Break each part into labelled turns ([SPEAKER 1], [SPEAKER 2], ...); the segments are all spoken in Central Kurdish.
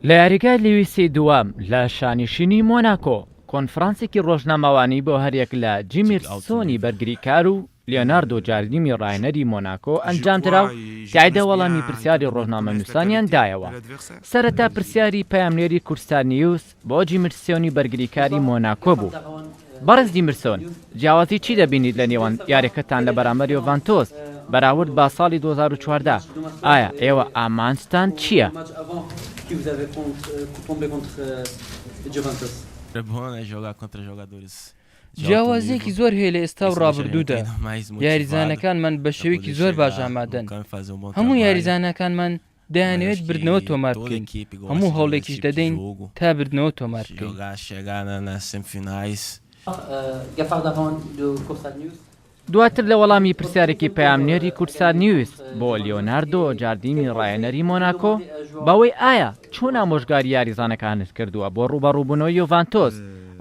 [SPEAKER 1] لە یاریگای لیویسی دووەم لە شانیشینی مۆناکۆ، کۆنفرانسێکی ڕۆژنامەوانی بۆ هەریەک لە جیمیرسۆنی بەرگریکار و لیۆناردۆ جاردیمی ڕاهێنەری مۆناکۆ ئەنجامدرا و تیایدا وەڵامی پرسیاری ڕۆژنامەنووسانیان دایەوە. سەرەتا پرسیاری پەیامنێری کوردستان نیوز بۆ جیمیرسۆنی بەرگریکاری مۆناکۆ بوو، بەڕێز جیمیرسۆن، جیاوازی چی دەبینیت لە نێوان یاریەکەتان لە بەرامبەر یۆڤانتۆس بەراورد بە ساڵی 2014؟ ئایا ئێوە ئامانجتان چییە؟
[SPEAKER 2] جیاوازییەکی زۆر هەیە لە ئێستا و ڕابردوودا، یاریزانەکانمان بە شێوەیەکی زۆر باش ئامادەن، هەموو یاریزانەکانمان دەیانەوێت بردنەوە تۆمار بکەین، هەموو هەوڵێکیش دەدەین تا بردنەوە تۆمار بکەین.
[SPEAKER 1] دواتر لە وەڵامی پرسیارێکی پەیامنێری کوردسات نیوز بۆ لیۆناردۆ جاردیمی ڕاهێنەری مۆناکۆ بەوەی ئایا چۆن ئامۆژگاری یاریزانەکانت کردووە بۆ ڕووبەڕووبوونەوەی یۆڤانتۆس،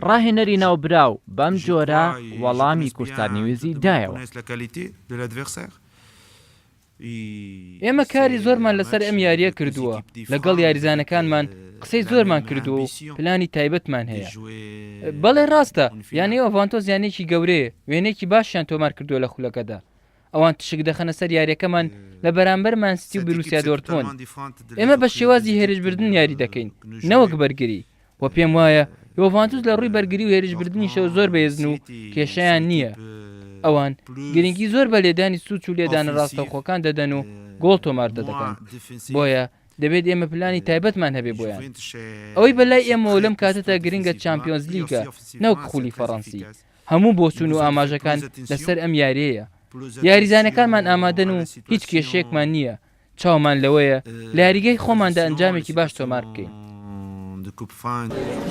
[SPEAKER 1] ڕاهێنەری ناوبراو بەم جۆرە وەڵامی کوردسات نیوزی دایەوە.
[SPEAKER 2] ئێمە کاری زۆرمان لەسەر ئەم یارییە کردووە، لەگەڵ یاریزانەکانمان قسەی زۆرمان کردووە و پلانی تایبەتمان هەیە. بەڵێ ڕاستە، یانەی یۆڤانتۆس یانەیەکی گەورەیە، وێنەیەکی باشیان تۆمار کردووە لە خولەکەدا. ئەوان تشک دەخەنە سەر یارییەکەمان لە بەرامبەر مان سیتی و بروسیا دۆرتموند. ئێمە بە شێوازی هێرشبردن یاری دەکەین، نەوەک بەرگری. و پێم وایە یۆڤانتوس لە ڕووی بەرگری و هێرشبردنیشەوە زۆر بەهێزن و کێشەیان نییە. ئەوان گرنگی زۆر بە لێدانی سوچ و لێدانە ڕاستەوخۆکان دەدەن و گۆڵ تۆمار دەدەکەن. بۆیە دەبێت ئێمە پلانی تایبەتمان هەبێ بۆیان. ئەوەی بەلای ئێمەوە لەم کاتەدا گرنگە چامپیۆنزلیگە نەوەک خولی فەڕەنسی. هەموو بۆچوون و ئاماژەکان لەسەر ئەم یارییەیە. یاریزانەکانمان ئامادەن و هیچ کێشەیەکمان نییە. چاومان لەوەیە لە یاریگای خۆماندا ئەنجامێکی باش تۆمار بکەین.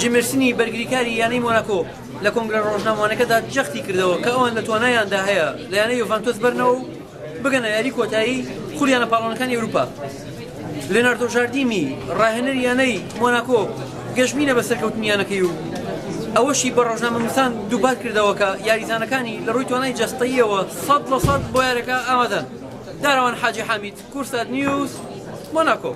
[SPEAKER 3] جیمرسنی بەرگریکاری یانەی مۆناکۆ لە کۆنگرە رۆژنامەوانەکەدا جەختی کردەوە کە ئەوان لە توانایاندا هەیە لە یانەی یۆڤانتۆس بەرنەوە و بگەنە یاری کۆتایی خولی یانە پاڵەوانەکانی ئەوروپا. لێناردۆ ژاردیمی راهێنەری یانەی مۆناکۆ گەشبینە بە سەرکەوتنی یانەکەی و ئەوەشی بە رۆژنامەنووسان دووپات کردەوە کە یاریزانەکانی لە رووی توانای جەستەییەوە 100% بۆ یاریەکە ئامادەن. دارەوان حاجی حامید، کوردسات نیوز، مۆناکۆ.